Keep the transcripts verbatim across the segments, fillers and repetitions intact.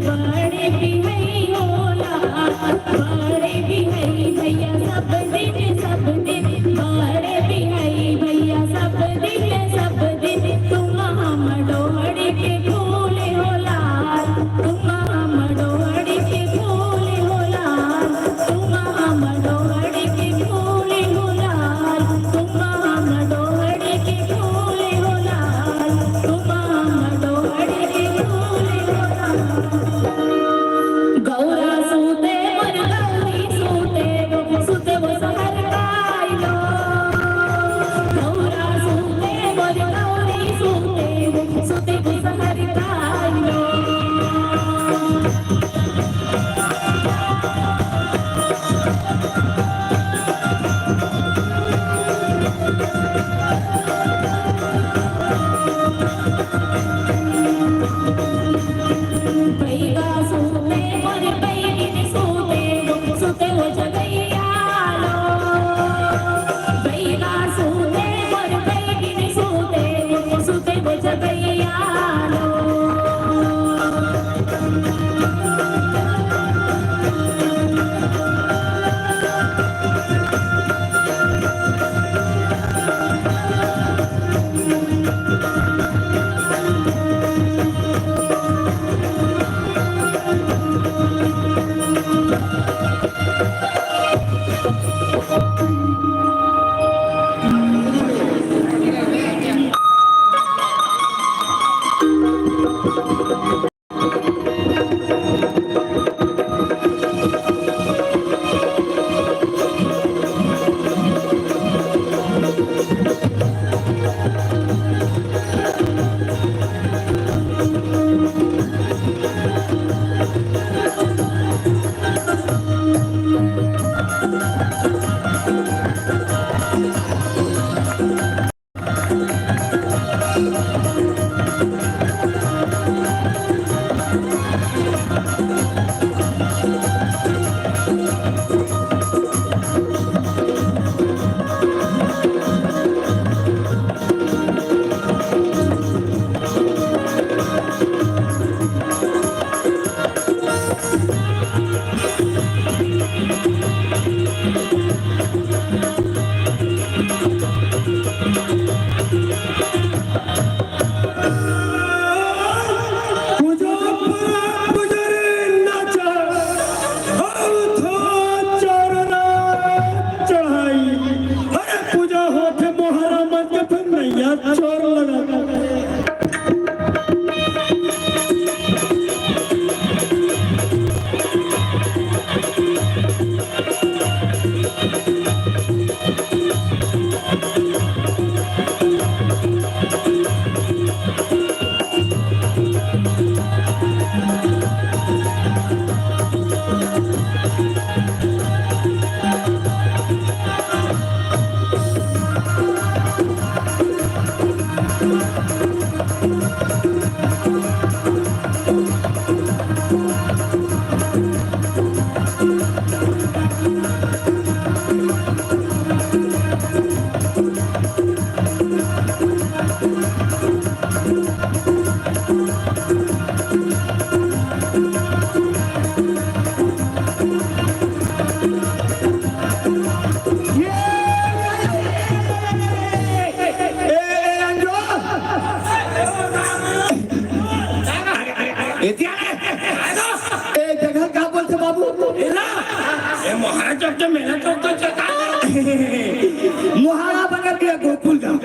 बड़े बिहाई होला, बड़े बिहाई भैया सब दिन, सब दिन, बड़े बिहाई भैया सब दिन, सब दिन, तुम हम डोहड़ी के फूल होला, तुम हम डोहड़ी के फूल होला, तुम हम डोहड़ी के फूल होला, तुम हम डोहड़ी के फूल होला, तुम हम डोहड़ी के फूल होला। गौरा सूते मोर गौरी सूते वो, सूते वो सहर काइलो। गौरा सूते मोर गौरी सूते वो, सूते वो सहर काइलो। बैगा सूते मोर बैगिन सूते वो, सूते वो जगैया लो। बैगा सूते मोर बैगिन सूते वो, सूते वो जगैया लो। पूजा परा पुजरे नाचा, अवथा चरना चढ़ाई। अरे पूजा होथे मोहरा मन के, फिर नैया चोर लगा। ए, ए, ए, अंजो। एतिया रे। ए, जगह का बोलथे बाबू? एला। ए, मोहारा चौक तो मेला चौक तो चलता है। मोहारा बगल के गोकुल धाम।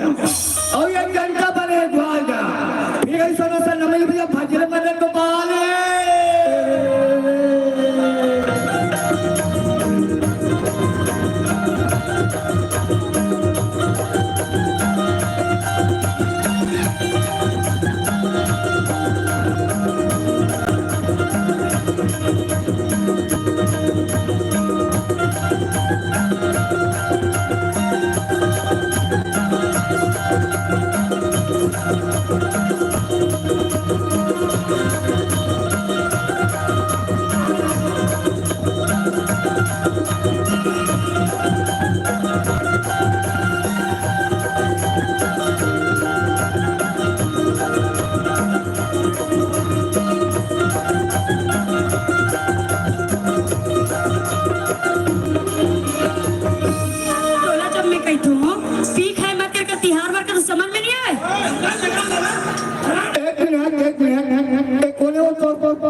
अउ एक घंटा बने द्वार का। फिर ऐसा वैसा न मिल भैया, भजन मदन गोपाल।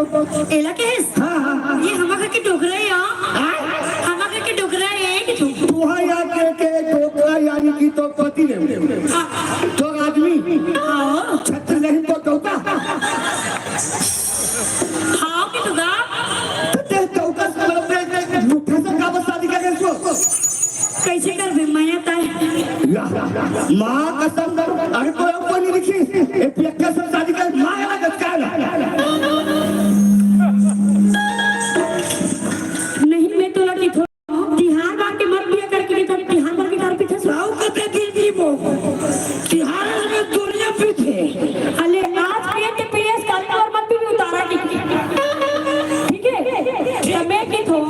एला कहेस? हाँ, हाँ, हाँ। ये हमर घर के डोकरा हे, हाँ? हाँ? हमर घर के डोकरा हे, कि तू? तुहा यार के, के डोकरा यानी कि तोर पति ले। हाँ। तोर आदमी। हाँ। छत्र नहीं तो डोकरा। हाँ, कि तू गा? तो ते डोकरा से मतलब ते मुठा से काबर शादी करे इसको? कइसे करबे मया ताय? या, माँ कसम, अरे कोई और कोई नहीं दिखी। ए पियक्का से शादी कर, माँ वाला गचकाएगा। नहीं, मैं तोला कहिथों, तिहार बार के मत बिया करके, नहीं तो तिहार बार के दारू पीथे। साहू कते दिन जीबो? तिहार में दुनिया पीथे। अले आज पिए ते पिए, काली और मत पी, उतारा की। ठीक है? त मैं कहिथों,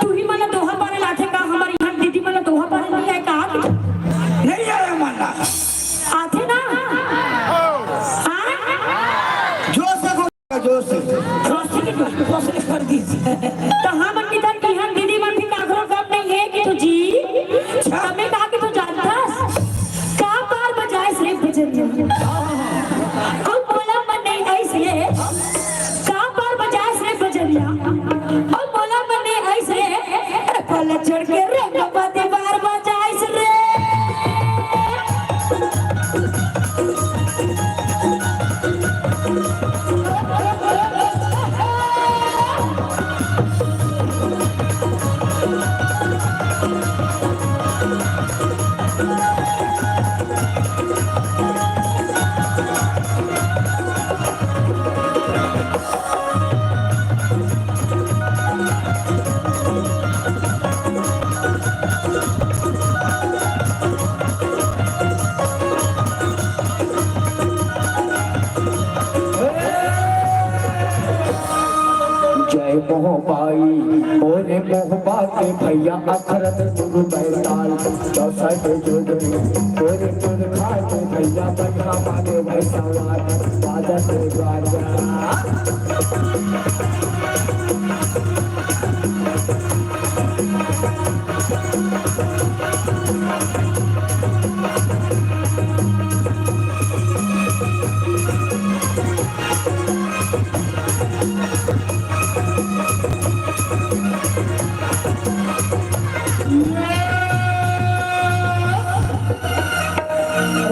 तुही मन दोहा पारे ल आथे का? हमर इहाँ दीदी मन दोहा पारे नहीं आय का? नहीं आय मन ला। आथे ना? हाँ? जोर से बोल, जोर से। जोर से, जोर से कर दीजिए। त हमन किधर की हम दीदी मन भी काकरो कम नहीं है कि तू जी? त मैं कहा कि तू जानथस? का पार बजाइस रे बजरिया? अउ मोला मन नहीं आइस रे। का पार बजाइस रे बजरिया? अउ मोला मन नहीं आइस रे। पल चढ़ के रंगवा दीवार बजाइस रे। जय मोहबाई, मोरे मोहबा के भैया, अखरत गुरु बैताल, चौसठ जोगरी, तोरे पुरखा के भैया, बैठा माने भाई सवार, बाजत बाजा।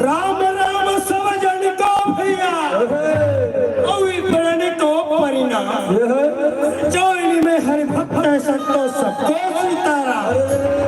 राम राम सब जन को भैया, अउ ई प्रण को परिणाम। जो इनमें हरि भक्त है संतोष सबको सीताराम।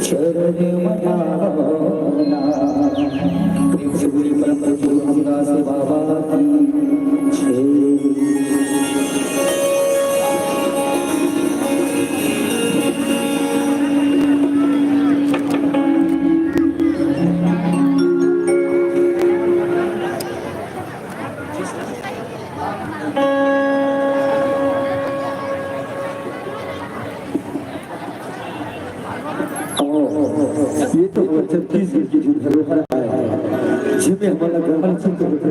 चरण मनावना। प्रेम से बोलिए परम पूज्य गुरु रामदास बाबा की जय। ये तो हमर छत्तीसगढ़ के जो धरोहर आय, जेमे हमन ला गर्व महसूस होथे।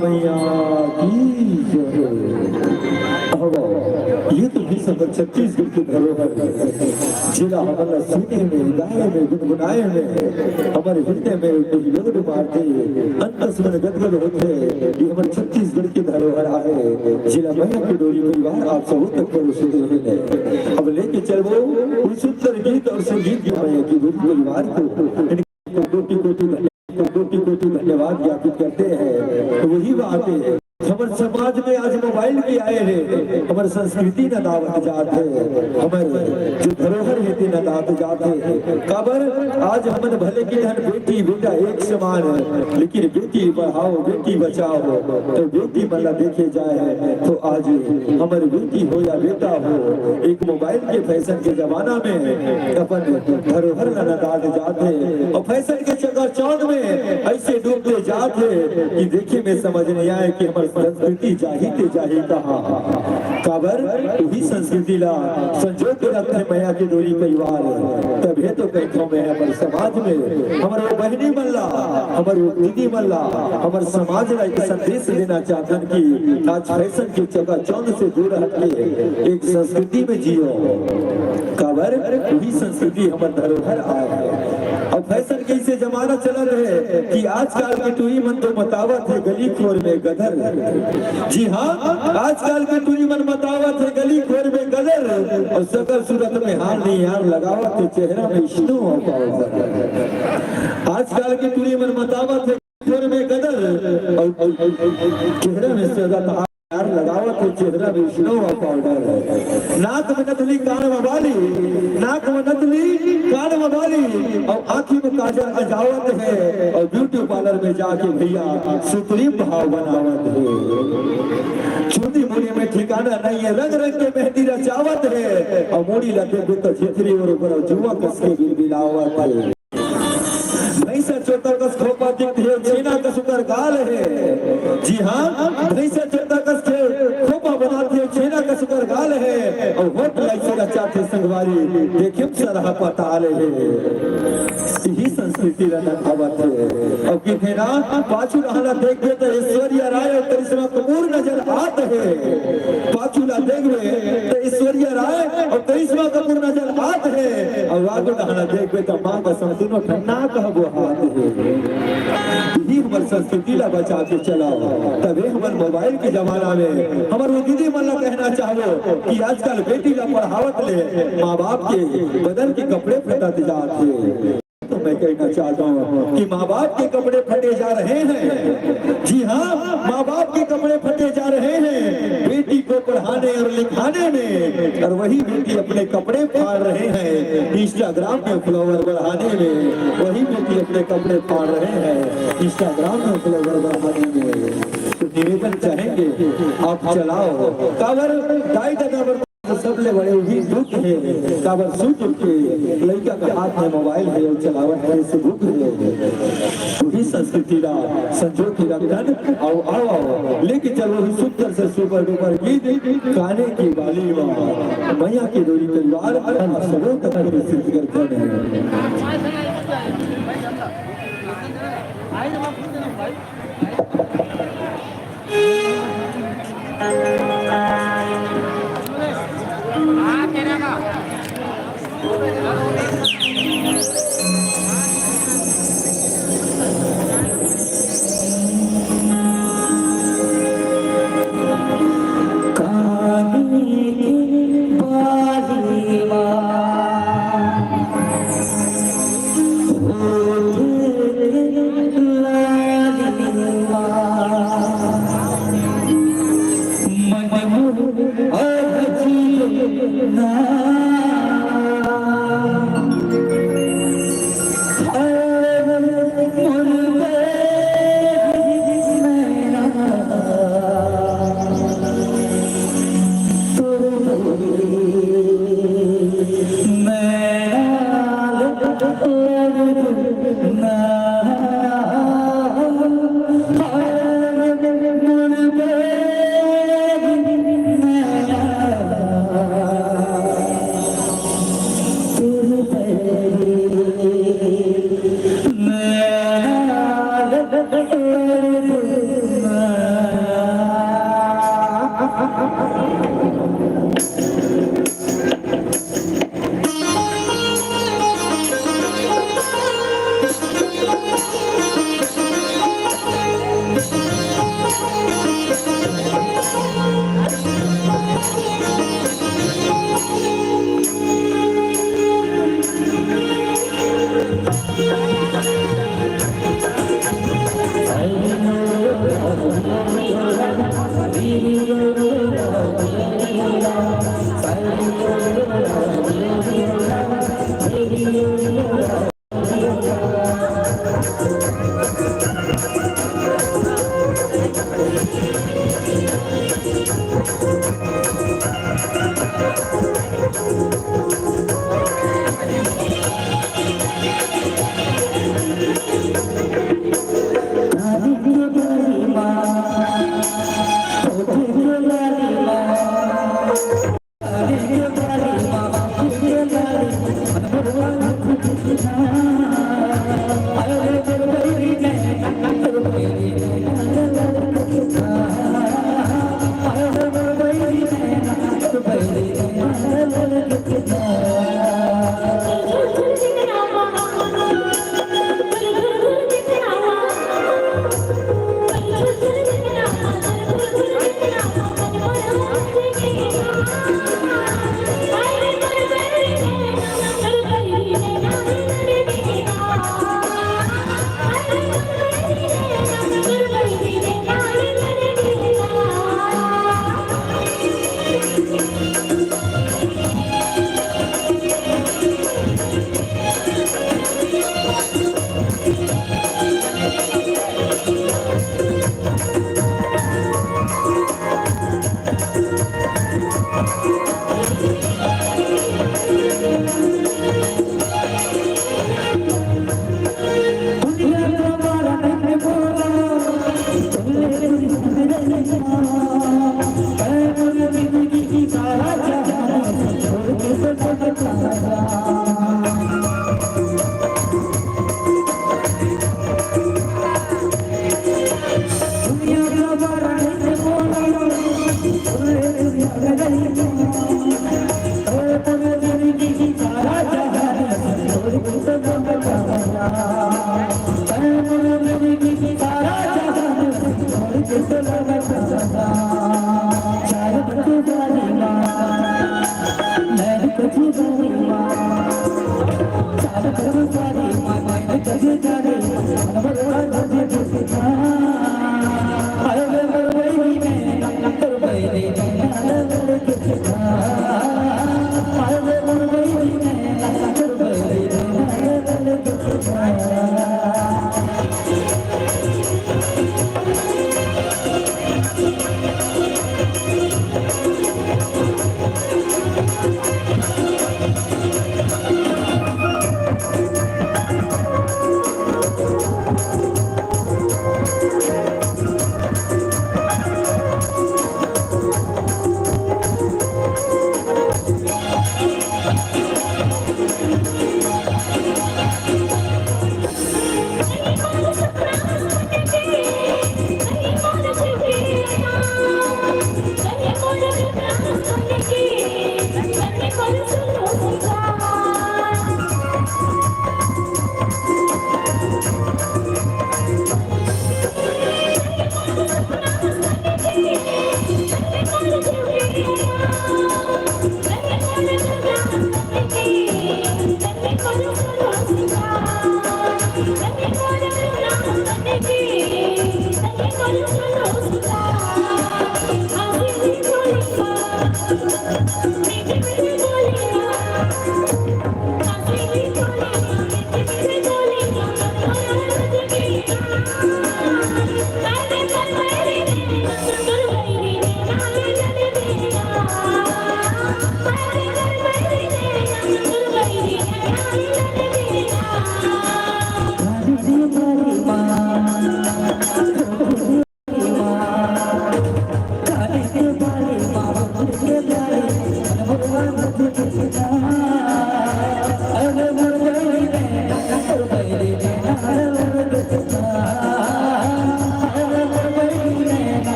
मैया की जय। अब ये तो भी हमर छत्तीसगढ़ के धरोहर हे, जेला हमन ला सुने में, गाए में, गुनगुनाए में, हमर हृदय में कोई लोड मारथे, अंतस मन गदगद होथे। ये हमर छत्तीसगढ़ के धरोहर आहे, जेला मया के डोरी परिवार आप सबो तक परोसे हे। अब लेके चलबो उस सुंदर गीत और संगीत के मया के डोरी परिवार को। कोटि कोटि धन्य-, कोटि कोटि धन्यवाद ज्ञापित करते हैं। तो वही बात है, हमर समाज में आज मोबाइल भी आए हे, हमर संस्कृति नंदावत जात हे, हमर जो धरोहर हे ते नंदात जात हे। काबर आज हमन भले कि हन बेटी बेटा एक समान हे, लेकिन बेटी पढ़ाओ बेटी बचाओ, तो बेटी मन ला देखे जाए हे, तो आज हमर बेटी हो या बेटा हो, एक मोबाइल के फैशन के जमाना में अपन धरोहर ला नंदात जात हे और फैशन के चकाचौंध में ऐसे डूबते जात हे कि देखे में समझ नहीं आए कि हमर संस्कृति जाही ते जाही कहाँ। काबर उही संस्कृति ला संजो के रखे मया के डोरी परिवार, तभे तो कहिथों मैं हमर समाज में हमर वो बहिनी मन ला, हमर वो दीदी मन ला, हमर समाज ला एक संदेश देना चाहथन कि आज फैशन के चकाचौंध से दूर हट के एक संस्कृति में जियो, काबर उही संस्कृति हमर धरोहर आए हे। अब फैशन के ऐसे जमाना चलत हे कि आजकल के टूरी मन तो बतावत हे गली खोर में गदर। जी हाँ, आजकल के टूरी मन बतावत हे गली खोर में गदर, और सकल सूरत में हाल नहीं यार लगावत हे चेहरा में स्नो पाउडर। आजकल के टूरी मन बतावत हे खोर में गदर, और चेहरा में सदा यार लगावत हे चेहरा में स्नो पाउडर। नाक में नथली, कान में बाली, नाक में नथली, कान में बाली, और आँखी में काजल अजावत हे, और ब्यूटी पार्लर में जाके भैया सुप्रीम भाव बनावत हे। चुंदी मुड़ी में ठिकाना नहीं हे, रंग रंग के मेहंदी रचावत हे, और मुड़ी लगे भी तो झिझरी और ऊपर जुआ कस के बिलबिलावत हे। भैंसा चोता कस खोपा दिखथे, छेना कस उकर गाल हे। जी हाँ, भैंसा चोता कस खे-, खोपा बनाथे, छेना कस उकर गाल हे। और होठ ला ऐसे रचाथे संगवारी, देखे सरहा पताल हे। इही संस्कृति ला नंदावत हे। और किथे ना, पाछू डहर ला देखबे त ऐश्वर्या राय और करिश्मा कपूर नजर आत हे। पाछू ला देखबे त ऐश्वर्या राय और करिश्मा कपूर नजर आत हे। और आगू डहर ला देखबे त माँ कसम तीनों ठन नाक ह बोहात हे। इही हमर संस्कृति ला बचा के चलाओ, तभे हमर मोबाइल के जमाना में हमर वो दीदी मन ला कहना चाहबो कि आजकल बेटी ला पढ़ावत ले माँ बाप के बदन के कपड़े फटत जात हे। तो मैं कहना चाहता हूँ कि माँ बाप के कपड़े फटे जा रहे हैं। जी हाँ, माँ बाप के कपड़े फटे जा रहे हैं बेटी को पढ़ाने और लिखाने में, और वही बेटी अपने कपड़े फाड़ रहे हैं इंस्टाग्राम में फॉलोअर बढ़ाने में, वही बेटी अपने कपड़े फाड़ रहे हैं इंस्टाग्राम में फॉलोअर बढ़ाने में। तो निवेदन चाहेंगे आप चलाओ, काबर दाई ददा बर सबले बड़े उही दुख हे, काबर सुख के लइका के हाथ में मोबाइल हे अउ चलावत Facebook हे। उही संस्कृति ला संजो के रखन, अउ आओ, आओ, लेके चलो उही सुंदर से सुपर डुपर गीत काने के बाली मा। मया के डोरी परिवार हम सबो तक प्रस्तुत करथन।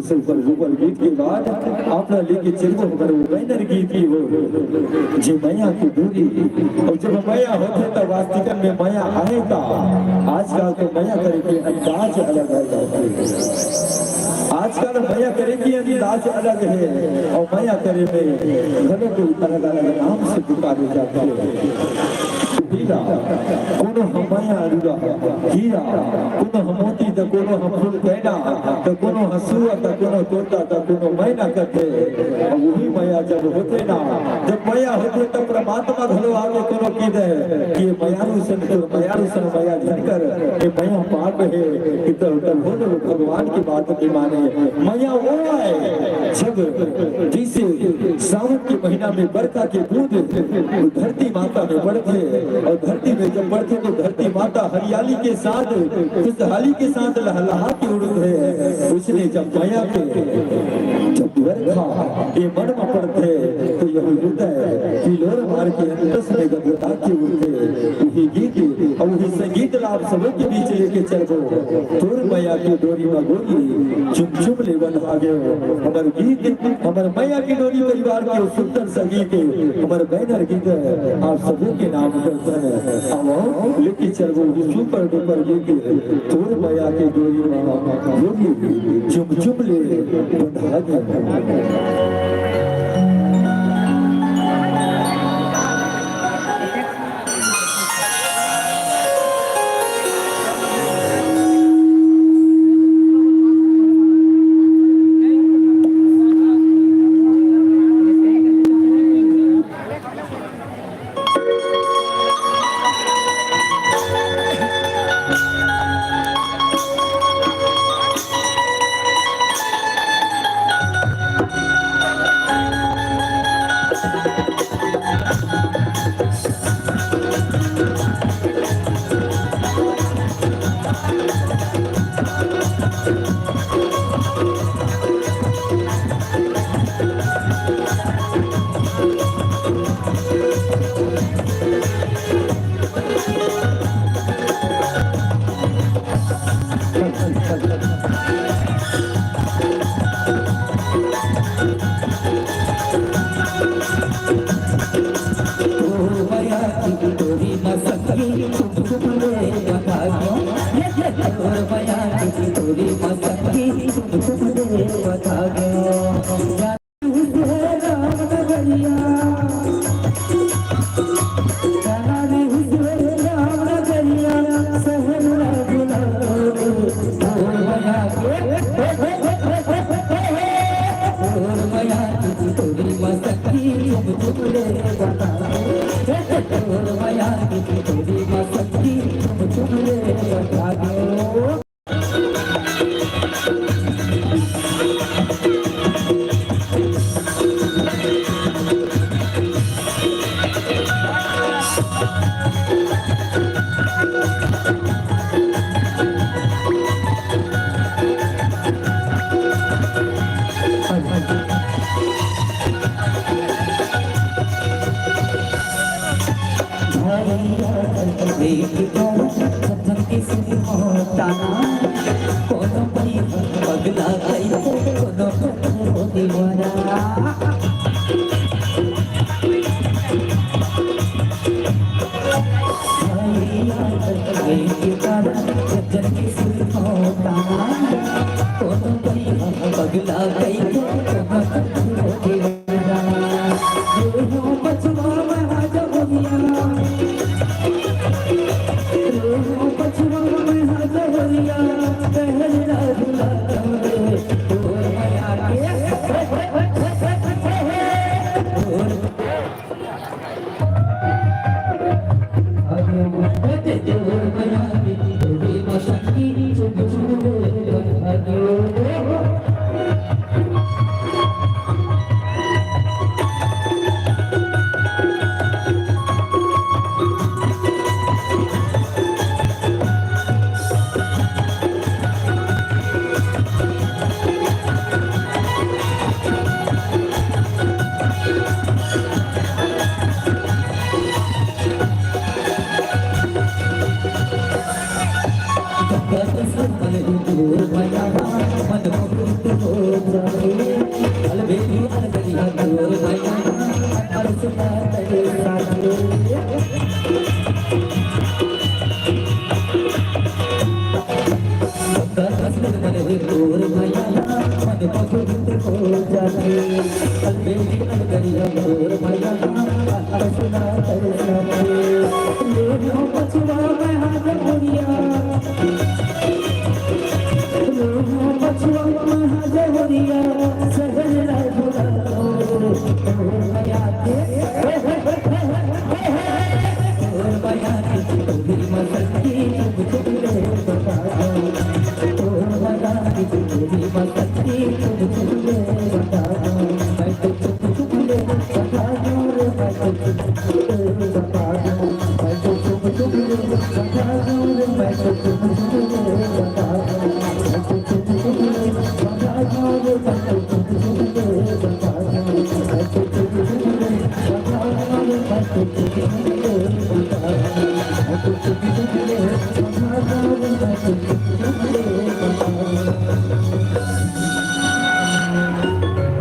सुपर डुपर गीत के बाद आप ला लेके चलबो हमर वो बैनर गीत की ओर, जे मया के डोरी। अउ जब मया होथे त वास्तविकन में मया आए का? आजकल के मया करे के अंदाज अलग अलग हे। आजकल मया करे के अंदाज अलग हे अउ मया करे में घलो कोई अलग अलग नाम से पुकारे जाथे। हीरा, कोनो ह मया अरुरा, हीरा, कोनो ह मोती, त कोनो ह फूल पैना, त कोनो ह सुआ, त कोनो तोता, त कोनो मैना कथे। अउ उही मया जब होथे ना, जब मया होथे, तब परमात्मा घलो आके कोनो कहि दे कि ये मयारू सन, तोर मयारू सन मया झन कर, ये मया पाप हे, कि तब, तब हो जब भगवान की बात नहीं माने। मया वो आए, जब जैसे सावन के महीना में बरखा के बूंद धरती माता में पड़थे अउ धरती में जब पड़थे तो धरती माता हरियाली के साथ, खुशहाली के साथ लहलहा के उठथे। उसने जब मया के जब बरखा ये मन में पड़थे तो यह हृदय हिलोर मार के अंतस में गदगदा के उठथे। वही गीत अउ वही संगीत ला आप सबो के बीच लेके चलबो। तोर मया के डोरी म गोरी चुम चुम ले बंधा गेव। हमर गीत, हमर मया के डोरी परिवार के सुंदर संगीत, हमर बैनर गीत आप सबो के नाम करथन। आवो लेके चलबो वही सुपर डुपर गीत, तोर मया के डोरी म गोरी चुम चुम ले बंधा गेव।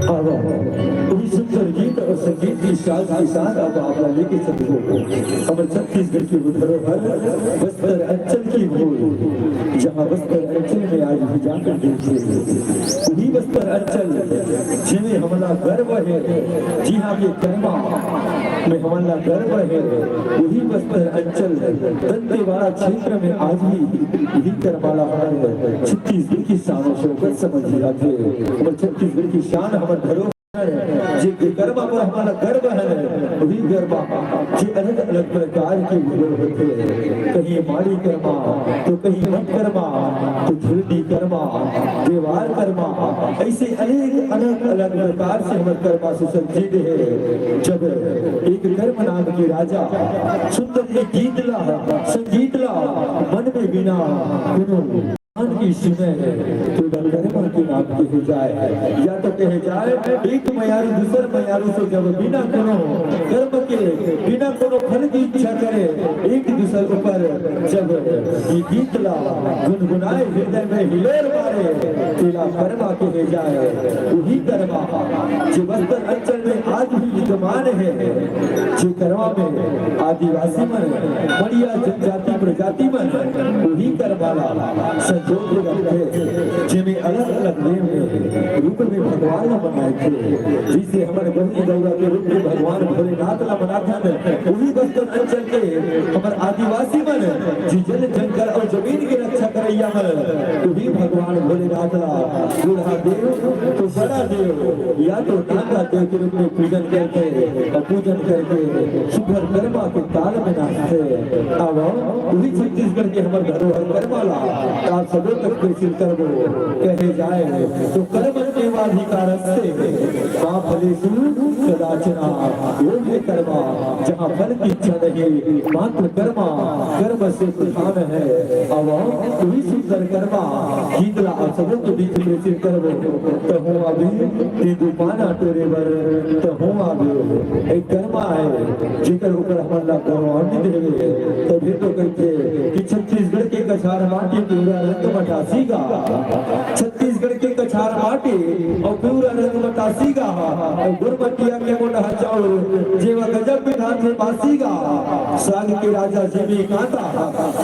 आवा, वही सुंदर गीत और संगीत की साज के साथ अब आप ला लेके चलबो हमर छत्तीसगढ़ की वो धरोहर बस्तर अंचल की भोर, जहाँ बस्तर अंचल में आज भी जाकर देखे, वही बस्तर अंचल जेमे हमला गर्व है, जिहाँ के कर्मा में हमला गर्व है, वही बस्तर अंचल दंतेवाड़ा क्षेत्र में आज भी वही कर्मा ला हमर छत्तीसगढ़ की शान और शौकत समझ जाथे। हमर छत्तीसगढ़ की शान हमर धरोहर, जे कर्मा पर हमला गर्व है, वही कर्मा जे अलग-अलग प्रकार के घलो होथे, कहीं माड़ी कर्मा, तो कहीं मठ कर्मा, तो झुलनी कर्मा, देवार कर्मा, ऐसे अनेक अलग-अलग प्रकार से हमर कर्मा सुसज्जित है। जब एक कर्मनाग के राजा सुंदर एक गीत ला, संगीत ला मन में बिना कोनो मन की सुने, तो कर्मा के नाम कहे जाए, या तो कहे जाए एक मयारू दूसर मयारू से जब बिना कोनो कर्म के, बिना कोनो फल की इच्छा करे, एक दूसर ऊपर जब ये गीत ला गुनगुनाए, हृदय में हिलोर मारे, तेला कर्मा कहे जाए। वही कर्मा जे बस्तर अंचल में आज भी विद्यमान है, जे कर्मा में आदिवासी मन, मड़िया जनजाति प्रजाति मन वही कर्मा ला संजोग के रखथे, जेमे अलग-अलग देव में रूप में भगवान ला मनाथे। जैसे हमर गौरी गौरा के रूप में भगवान भोलेनाथ ला मनाथन, वही बस्तर अंचल के हमर आदिवासी मन, जी जल जंगल और जमीन के रक्षा करइया मन, वही भगवान भोलेनाथ ला बूढ़ा देव तो बड़ा देव, या तो नांगा देव के रूप में पूजन करथे, और पूजन करके सुघर कर्मा के ताल में नाचथे। अब वही छत्तीसगढ़ के हमर धरोहर कर्मा ला आप सबो तक प्रेषित करबो। कहे जाए तो कर्मण्येवाधिकारस्ते मा फलेषु कदाचन। वो है कर्मा जहाँ फल की इच्छा नहीं, मात्र कर्मा, कर्म से प्रधान है। अब वही सुंदर कर्मा गीत ला आप सबो के बीच प्रेषित करबो। कहूँ अभी तेंदू पाना टोरे बर, कहूँ अभी एक कर्मा है, जेकर ऊपर हमन ला गौरवान्वित हेवे, तभे तो कहिथे कि छत्तीसगढ़ के कछार माटी पिवरा रंग मटासी गा। छत्तीसगढ़ के कछार माटी अउ पिवरा रंग मटासी गा, अउ गुरमटिया के मोटहा चाउर, जेमा गजब पिंधाथे बासी गा। साग के राजा जेमे कांटा,